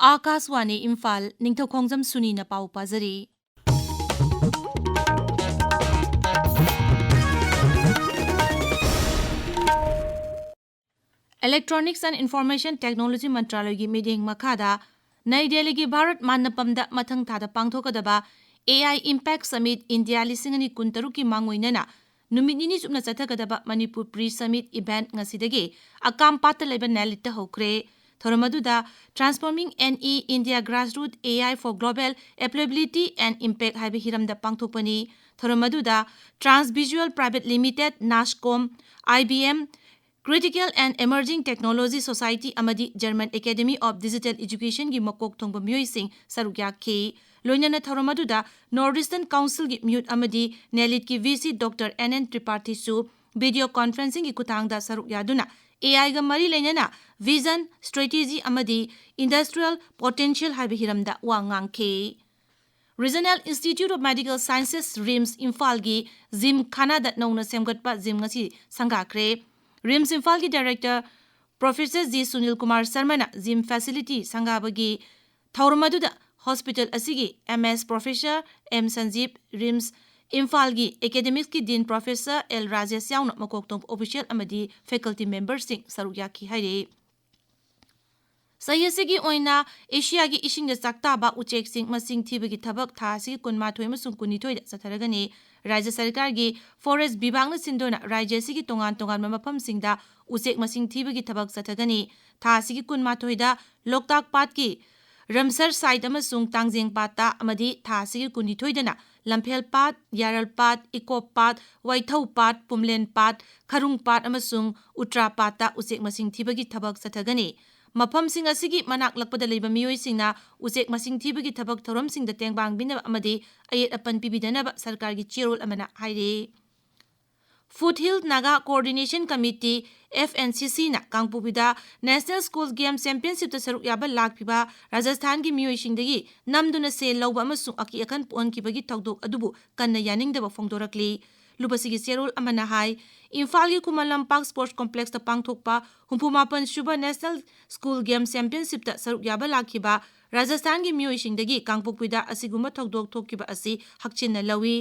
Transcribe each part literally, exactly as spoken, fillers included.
ꯑꯥꯀꯥꯁꯋꯥꯅꯤ ꯏꯝꯐꯥꯜ, ꯅꯤꯡꯊꯧꯈꯣꯡꯖꯝ ꯁꯨꯅꯤꯅ ꯄꯥꯎ ꯄꯥꯖꯔꯤ꯫ Electronics and Information Technology ꯃꯟꯇ꯭ꯔꯥꯂꯌꯒꯤ ꯃꯤꯠꯌꯦꯡ ꯃꯈꯥꯗ ꯅꯩ ꯗꯦꯜꯂꯤꯒꯤ ꯚꯥꯔꯠ ꯃꯥꯟꯅꯄꯝꯗ ꯃꯊꯪ ꯊꯥꯗ ꯄꯥꯡꯊꯣꯛꯀꯗꯕ AI Impact Summit India ꯂꯤꯁꯤꯡ ꯑꯅꯤ ꯀꯨꯟꯇꯔꯨꯛꯀꯤ ꯃꯥꯡꯑꯣꯏꯅꯅ ꯅꯨꯃꯤꯠ ꯅꯤꯅꯤ ꯆꯨꯞꯅ ꯆꯠꯊꯒꯗꯕ ꯃꯅꯤꯄꯨꯔ Pre Summit Event ꯉꯁꯤꯗꯒꯤ ꯑꯀꯥꯝꯄꯥꯠꯇ ꯂꯩꯕ ꯅꯦꯂꯤꯠꯇ ꯍꯧꯈ꯭ꯔꯦ꯫ ꯊꯧꯔꯝ ꯑꯗꯨꯗ Transforming NE India Grassroot AI for Global Applicability and Impact ꯍꯥꯏꯕ ꯍꯤꯔꯝꯗ ꯄꯥꯡꯊꯣꯛꯄꯅꯤ꯫ ꯊꯧꯔꯝ ꯑꯗꯨꯗ Transvisual Private Limited, NASSCOM, IBM, Critical and Emerging Technology Society ꯑꯃꯗꯤ German Academy of Digital Educationꯒꯤ ꯃꯀꯣꯛ ꯊꯣꯡꯕ ꯃꯤꯑꯣꯏꯁꯤꯡ ꯁꯔꯨꯛ ꯌꯥꯈꯤ꯫ ꯂꯣꯏꯅꯅ ꯊꯧꯔꯝ ꯑꯗꯨꯗ North Eastern Councilꯒꯤ ꯃꯤꯍꯨꯠ ꯑꯃꯗꯤ ꯅꯦꯂꯤꯠꯀꯤ VC Doctor NN ꯇ꯭ꯔꯤꯄꯥꯊꯤꯁꯨ video conferencingꯒꯤ ꯈꯨꯠꯊꯥꯡꯗ ꯁꯔꯨꯛ ꯌꯥꯗꯨꯅ AIꯒ ꯃꯔꯤ ꯂꯩꯅꯅ vision, strategy ꯑꯃꯗꯤ industrial potential ꯍꯥꯏꯕ ꯍꯤꯔꯝꯗ ꯋꯥ ꯉꯥꯡꯈꯤ꯫ Regional Institute of Medical Sciences, RIMS, ꯏꯝꯐꯥꯜꯒꯤ ꯖꯤꯝ ꯈꯥꯅꯥꯗ ꯅꯧꯅ ꯁꯦꯝꯒꯠꯄ ꯖꯤꯝ ꯉꯁꯤ ꯁꯪꯒꯥꯈ꯭ꯔꯦ꯫ RIMS ꯏꯝꯐꯥꯜꯒꯤ Director Professor G Sunil Kumar ꯁꯔꯃꯅ ꯖꯤꯝ facility ꯁꯪꯒꯥꯕꯒꯤ ꯊꯧꯔꯝ ꯑꯗꯨꯗ hospital ꯑꯁꯤꯒꯤ MS Professor M ꯁꯟꯖꯤꯞ, RIMS ꯏꯝꯐꯥꯜꯒꯤ academicsꯀꯤ Dean Professor L ꯔꯥꯖꯦꯁ ꯌꯥꯎꯅ ꯃꯀꯣꯛ ꯊꯣꯡꯕ official ꯑꯃꯗꯤ faculty memberꯁꯤꯡ ꯁꯔꯨꯛ ꯌꯥꯈꯤ ꯍꯥꯏꯔꯤ꯫ ꯆꯍꯤ ꯑꯁꯤꯒꯤ ꯑꯣꯏꯅ ꯑꯦꯁꯤꯌꯥꯒꯤ ꯏꯁꯤꯡꯗ ꯆꯥꯛꯇꯥꯕ ꯎꯆꯦꯛꯁꯤꯡ ꯃꯁꯤꯡ ꯊꯤꯕꯒꯤ ꯊꯕꯛ ꯊꯥ ꯑꯁꯤꯒꯤ ꯀꯨꯟꯃꯥꯊꯣꯏ ꯑꯃꯁꯨꯡ ꯀꯨꯟꯅꯤꯊꯣꯏꯗ ꯆꯠꯊꯔꯒꯅꯤ꯫ ꯔꯥꯖ꯭ꯌ ꯁꯔꯀꯥꯔꯒꯤ Forest ꯕꯤꯚꯥꯒꯅ ꯁꯤꯟꯗꯨꯅ ꯔꯥꯖ꯭ꯌ ꯑꯁꯤꯒꯤ ꯇꯣꯉꯥꯟ ꯇꯣꯉꯥꯟꯕ ꯃꯐꯝꯁꯤꯡꯗ ꯎꯆꯦꯛ ꯃꯁꯤꯡ ꯊꯤꯕꯒꯤ ꯊꯕꯛ ꯆꯠꯊꯒꯅꯤ꯫ ꯊꯥ ꯑꯁꯤꯒꯤ ꯀꯨꯟꯃꯥꯊꯣꯏꯗ ꯂꯣꯛꯇꯥꯛ ꯄꯥꯠꯀꯤ ꯔꯝꯁꯔ ꯁꯥꯏꯠ ꯑꯃꯁꯨꯡ ꯇꯥꯡꯖꯦꯡ ꯄꯥꯠꯇ ꯑꯃꯗꯤ ꯊꯥ ꯑꯁꯤꯒꯤ ꯀꯨꯟꯅꯤꯊꯣꯏꯗꯅ ꯂꯝꯐꯦꯜ ꯄꯥꯠ, ꯌꯥꯔꯜ ꯄꯥꯠ, ꯏꯀꯣꯞ ꯄꯥꯠ, ꯋꯥꯏꯊꯧ ꯄꯥꯠ, ꯄꯨꯝꯂꯦꯟ ꯄꯥꯠ, ꯈꯔꯨꯡ ꯄꯥꯠ ꯑꯃꯁꯨꯡ ꯎꯇ꯭ꯔꯥ ꯄꯥꯠꯇ ꯎꯆꯦꯛ ꯃꯁꯤꯡ ꯊꯤꯕꯒꯤ ꯊꯕꯛ ꯆꯠꯊꯒꯅꯤ꯫ ꯃꯐꯝꯁꯤꯡ ꯑꯁꯤꯒꯤ ꯃꯅꯥꯛ ꯅꯛꯄꯗ ꯂꯩꯕ ꯃꯤꯑꯣꯏꯁꯤꯡꯅ ꯎꯆꯦꯛ ꯃꯁꯤꯡ ꯊꯤꯕꯒꯤ ꯊꯕꯛ ꯊꯧꯔꯝꯁꯤꯡꯗ ꯇꯦꯡꯕꯥꯡꯕꯤꯅꯕ ꯑꯃꯗꯤ ꯑꯌꯦꯠ ꯑꯄꯟ ꯄꯤꯕꯤꯗꯅꯕ ꯁꯔꯀꯥꯔꯒꯤ ꯆꯦꯔꯣꯜ ꯑꯃꯅ ꯍꯥꯏꯔꯤ꯫ Foothill Naga Coordination Committee, FNCCꯅ ꯀꯥꯡꯄꯣꯛꯄꯤꯗ National School Game Championshipꯇ ꯁꯔꯨꯛ ꯌꯥꯕ ꯂꯥꯛꯂꯤꯕ ꯔꯥꯖꯁꯊꯥꯟꯒꯤ ꯃꯤꯑꯣꯏꯁꯤꯡꯗꯒꯤ ꯅꯝꯗꯨꯅ ꯁꯦꯜ ꯂꯧꯕ ꯑꯃꯁꯨꯡ ꯑꯀꯤ ꯑꯈꯟ ꯄꯣꯛꯍꯟꯈꯤꯕꯒꯤ ꯊꯧꯗꯣꯛ ꯑꯗꯨꯕꯨ ꯀꯟꯅ ꯌꯥꯅꯤꯡꯗꯕ ꯐꯣꯡꯗꯣꯔꯛꯂꯤ꯫ ꯂꯨꯕꯁꯤꯒꯤ ꯆꯦꯔꯣꯜ ꯑꯃꯅ ꯍꯥꯏ, ꯏꯝꯐꯥꯜꯒꯤ ꯈꯨꯃꯟ ꯂꯝꯄꯥꯛ ꯁ꯭ꯄꯣꯔꯠꯁ ꯀꯣꯝꯄ꯭ꯂꯦꯛꯁꯇ ꯄꯥꯡꯊꯣꯛꯄ ꯍꯨꯝꯐꯨ ꯃꯥꯄꯟ ꯁꯨꯕ ꯅꯦꯁꯅꯦꯜ ꯁ꯭ꯀꯨꯜ ꯒꯦꯝ ꯆꯦꯝꯄꯤꯌꯟꯁꯤꯞꯇ ꯁꯔꯨꯛ ꯌꯥꯕ ꯂꯥꯛꯈꯤꯕ ꯔꯥꯖꯁꯊꯥꯟꯒꯤ ꯃꯤꯑꯣꯏꯁꯤꯡꯗꯒꯤ ꯀꯥꯡꯄꯣꯛꯄꯤꯗ ꯑꯁꯤꯒꯨꯝꯕ ꯊꯧꯗꯣꯛ ꯊꯣꯛꯈꯤꯕ ꯑꯁꯤ ꯍꯛꯆꯤꯟꯅ ꯂꯧꯏ꯫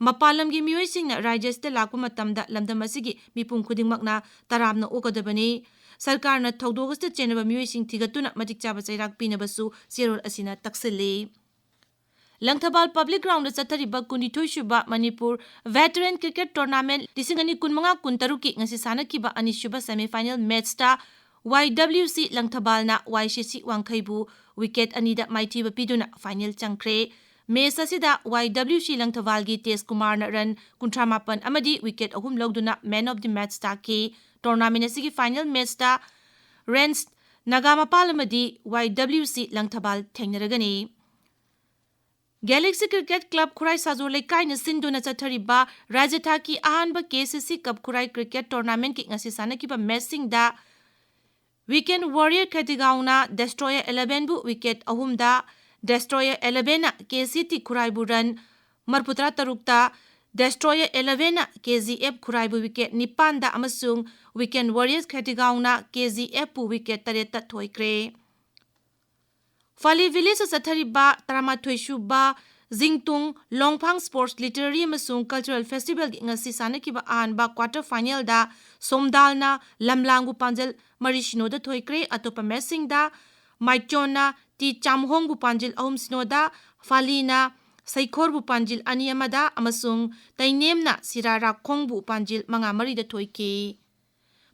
ꯃꯄꯥꯟ ꯂꯝꯒꯤ ꯃꯤꯑꯣꯏꯁꯤꯡꯅ ꯔꯥꯖ꯭ꯌ ꯑꯁꯤꯗ ꯂꯥꯛꯄ ꯃꯇꯝꯗ ꯂꯝꯗꯝ ꯑꯁꯤꯒꯤ ꯃꯤꯄꯨꯝ ꯈꯨꯗꯤꯡꯃꯛꯅ ꯇꯔꯥꯝꯅ ꯑꯣꯛꯀꯗꯕꯅꯤ꯫ ꯁꯔꯀꯥꯔꯅ ꯊꯧꯗꯣꯛ ꯑꯁꯤꯗ ꯆꯦꯟꯅꯕ ꯃꯤꯑꯣꯏꯁꯤꯡ ꯊꯤꯒꯠꯇꯨꯅ ꯃꯇꯤꯛ ꯆꯥꯕ ꯆꯩꯔꯥꯛ ꯄꯤꯅꯕꯁꯨ ꯆꯦꯔꯣꯜ ꯑꯁꯤꯅ ꯇꯛꯁꯤꯜꯂꯤ꯫ ꯂꯪꯊꯕꯥꯜ ꯄꯕ꯭ꯂꯤꯛ ꯒ꯭ꯔꯥꯎꯟꯗ ꯆꯠꯊꯔꯤꯕ ꯀꯨꯟꯅꯤꯊꯣꯏ ꯁꯨꯕ ꯃꯅꯤꯄꯨꯔ ꯚꯦꯇꯔꯦꯟ ꯀ꯭ꯔꯤꯀꯦꯠ ꯇꯣꯔꯅꯥꯃꯦꯟꯠ ꯂꯤꯁꯤꯡ ꯑꯅꯤ ꯀꯨꯟꯃꯉꯥ ꯀꯨꯟꯇꯔꯨꯛꯀꯤ ꯉꯁꯤ ꯁꯥꯟꯅꯈꯤꯕ ꯑꯅꯤꯁꯨꯕ ꯁꯦꯃꯤꯐꯥꯏꯅꯦꯜ ꯃꯦꯠꯆꯇ ꯋꯥꯏ ꯗꯕ꯭ꯂꯤꯎ ꯁꯤ ꯂꯪꯊꯕꯥꯜꯅ ꯋꯥꯏ ꯁꯤ ꯁꯤ ꯋꯥꯡꯈꯩꯕꯨ ꯋꯤꯀꯦꯠ ꯑꯅꯤꯗ ꯃꯥꯏꯊꯤꯕ ꯄꯤꯗꯨꯅ ꯐꯥꯏꯅꯦꯜ ꯆꯪꯈ꯭ꯔꯦ꯫ ꯃꯦꯆ ꯑꯁꯤꯗ ꯋꯥꯏ ꯗꯕ꯭ꯂꯤꯎ ꯁꯤ ꯂꯪꯊꯕꯥꯜꯒꯤ ꯇꯦꯖ ꯀꯨꯃꯥꯔꯅ ꯔꯟ ꯀꯨꯟꯊ꯭ꯔꯥ ꯃꯥꯄꯟ ꯑꯃꯗꯤ ꯋꯤꯀꯦꯠ ꯑꯍꯨꯝ ꯂꯧꯗꯨꯅ ꯃꯦꯟ ꯑꯣꯐ ꯗꯤ ꯃꯦꯆ ꯇꯥꯈꯤ꯫ ꯇꯣꯔꯅꯥꯃꯦꯟ ꯑꯁꯤꯒꯤ ꯐꯥꯏꯅꯦꯜ ꯃꯦꯆꯇ ꯔꯦꯟꯁ ꯅꯥꯒꯥꯃꯄꯥꯜ ꯑꯃꯗꯤ ꯋꯥꯏ ꯗꯕ꯭ꯂꯤꯎ ꯁꯤ ꯂꯪꯊꯕꯥꯜ ꯊꯦꯡꯅꯔꯒꯅꯤ꯫ ꯒꯦꯂꯦꯛꯁꯤ ꯀ꯭ꯔꯤꯀꯦꯠ ꯀ꯭ꯂꯕ ꯈꯨꯔꯥꯏ ꯁꯥꯖꯣꯔ ꯂꯩꯀꯥꯏꯅ ꯁꯤꯟꯗꯨꯅ ꯆꯠꯊꯔꯤꯕ ꯔꯥꯖ꯭ꯌ ꯊꯥꯛꯀꯤ ꯑꯍꯥꯟꯕ ꯀꯦ ꯁꯤ ꯁꯤ ꯀꯞ ꯈꯨꯔꯥꯏ ꯀ꯭ꯔꯤꯀꯦꯠ ꯇꯣꯔꯅꯥꯃꯦꯟꯠꯀꯤ ꯉꯁꯤ ꯁꯥꯟꯅꯈꯤꯕ ꯃꯦꯆꯁꯤꯡꯗ ꯋꯤꯀꯦꯟ ꯋꯥꯔꯤꯌꯔ ꯈꯦꯇꯤꯒꯥꯎꯅ ꯗꯦꯁꯇ꯭ꯔꯣꯌꯔ ꯏꯂꯦꯚꯦꯟꯕꯨ ꯋꯤꯀꯦꯠ ꯑꯍꯨꯝꯗ, ꯗꯦꯁꯇ꯭ꯔꯣꯌꯔ ꯏꯂꯦꯚꯦꯟꯅ ꯀꯦ ꯁꯤ ꯇꯤ ꯈꯨꯔꯥꯏꯕꯨ ꯔꯟ ꯃꯔꯤꯐꯨꯇꯔꯥ ꯇꯔꯨꯛꯇ, ꯗꯦꯁꯇ꯭ꯔꯣꯌꯔ ꯏꯂꯦꯚꯦꯟꯅ ꯀꯦ ꯖꯤ ꯑꯦꯐ ꯈꯨꯔꯥꯏꯕꯨ ꯋꯤꯀꯦꯠ ꯅꯤꯄꯥꯟꯗ ꯑꯃꯁꯨꯡ ꯋꯤꯀꯦꯟ ꯋꯥꯔꯤꯌꯔꯁ ꯈꯦꯇꯤꯒꯥꯎꯅ ꯀꯦ ꯖꯤ ꯑꯦꯐꯄꯨ ꯋꯤꯀꯦꯠ ꯇꯔꯦꯠꯇ ꯊꯣꯏꯈ꯭ꯔꯦ꯫ ꯐꯥꯂꯤ ꯚꯤꯂꯦꯖꯇ ꯆꯠꯊꯔꯤꯕ ꯇꯔꯥꯃꯥꯊꯣꯏ ꯁꯨꯕ ꯖꯤꯡꯇꯨꯡ ꯂꯣꯡꯐꯥꯡ ꯁ꯭ꯄꯣꯔꯠꯁ, ꯂꯤꯇꯔꯦꯔꯤ ꯑꯃꯁꯨꯡ ꯀꯜꯆꯔꯦꯜ ꯐꯦꯁꯇꯤꯚꯦꯜꯒꯤ ꯉꯁꯤ ꯁꯥꯟꯅꯈꯤꯕ ꯑꯍꯥꯟꯕ ꯀ꯭ꯋꯥꯇꯔ ꯐꯥꯏꯅꯦꯜꯗ ꯁꯣꯝꯗꯥꯜꯅ ꯂꯝꯂꯥꯡꯕꯨ ꯄꯥꯟꯖꯜ ꯃꯔꯤ ꯁꯤꯅꯣꯗ ꯊꯣꯏꯈ꯭ꯔꯦ꯫ ꯑꯇꯣꯞꯄ ꯃꯦꯆꯁꯤꯡꯗ ꯃꯥꯏꯆꯣꯟꯅ ꯇꯤ ꯆꯥꯝꯍꯣꯡꯕꯨ ꯄꯥꯟꯖꯤꯜ ꯑꯍꯨꯝ ꯁꯤꯅꯣꯗ, ꯐꯥꯂꯤꯅ ꯁꯩꯈꯣꯔꯕꯨ ꯄꯥꯟꯖꯤꯜ ꯑꯅꯤ ꯑꯃꯗ ꯑꯃꯁꯨꯡ ꯇꯩꯅꯦꯝꯅ ꯁꯤꯔꯥ ꯔꯥꯈꯣꯡꯕꯨ ꯄꯥꯟꯖꯤꯜ ꯃꯉꯥ ꯃꯔꯤꯗ ꯊꯣꯏꯈꯤ꯫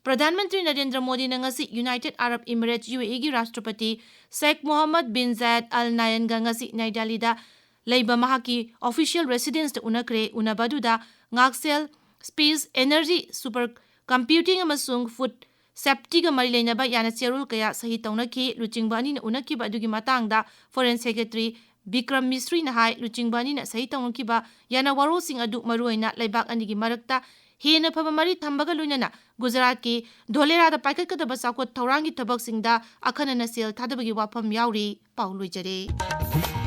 ꯄ꯭ꯔꯙꯥꯟ ꯃꯟꯇ꯭ꯔꯤ ꯅꯔꯦꯟꯗ꯭ꯔ ꯃꯣꯗꯤꯅ ꯉꯁꯤ ꯌꯨꯅꯥꯏꯇꯦꯗ ꯑꯥꯔꯕ ꯏꯃꯤꯔꯦꯠꯁ, ꯌꯨ ꯑꯦ ꯏꯒꯤ ꯔꯥꯁꯇ꯭ꯔꯄꯇꯤ ꯁꯦꯈ ꯃꯣꯍꯝꯃꯗ ꯕꯤꯟ ꯖꯥꯌꯦꯗ ꯑꯜ ꯅꯥꯌꯟꯒ ꯉꯁꯤ ꯅ꯭ꯌꯨ ꯗꯦꯜꯂꯤꯗ ꯂꯩꯕ ꯃꯍꯥꯛꯀꯤ ꯑꯣꯐꯤꯁꯤꯌꯦꯜ ꯔꯦꯁꯤꯗꯦꯟꯁꯇ ꯎꯅꯈ꯭ꯔꯦ꯫ ꯎꯅꯕ ꯑꯗꯨꯗ ꯉꯥꯛꯁꯦꯜ, ꯁ꯭ꯄꯦꯁ, ꯑꯦꯅꯔꯖꯤ, ꯁꯨꯄꯔ ꯀꯝꯄ꯭ꯌꯨꯇꯤꯡ ꯑꯃꯁꯨꯡ ꯐꯨꯗ ꯁꯦꯐꯇꯤꯒ ꯃꯔꯤ ꯂꯩꯅꯕ ꯌꯥꯅ ꯆꯦꯔꯣꯜ ꯀꯌꯥ ꯁꯍꯤ ꯇꯧꯅꯈꯤ꯫ ꯂꯨꯆꯤꯡꯕ ꯑꯅꯤꯅ ꯎꯅꯈꯤꯕ ꯑꯗꯨꯒꯤ ꯃꯇꯥꯡꯗ ꯐꯣꯔꯦꯟ ꯁꯦꯀ꯭ꯔꯦꯇꯔꯤ ꯕꯤꯀ꯭ꯔꯝ ꯃꯤꯁ꯭ꯔꯤꯅ ꯍꯥꯏ, ꯂꯨꯆꯤꯡꯕ ꯑꯅꯤꯅ ꯁꯍꯤ ꯇꯧꯅꯈꯤꯕ ꯌꯥꯅ ꯋꯥꯔꯣꯜꯁꯤꯡ ꯑꯗꯨ ꯃꯔꯨꯑꯣꯏꯅ ꯂꯩꯕꯥꯛ ꯑꯅꯤꯒꯤ ꯃꯔꯛꯇ ꯍꯦꯟꯅ ꯐꯕ ꯃꯔꯤ ꯊꯝꯕꯒ ꯂꯣꯏꯅꯅ ꯒꯨꯖꯔꯥꯠꯀꯤ ꯙꯣꯂꯦꯔꯥꯗ ꯄꯥꯏꯈꯠꯀꯗꯕ ꯆꯥꯎꯈꯠ ꯊꯧꯔꯥꯡꯒꯤ ꯊꯕꯛꯁꯤꯡꯗ ꯑꯈꯟꯅꯅ ꯁꯦꯜ ꯊꯥꯗꯕꯒꯤ ꯋꯥꯐꯝ ꯌꯥꯎꯔꯤ꯫ ꯄꯥꯎ ꯂꯣꯏꯖꯔꯦ꯫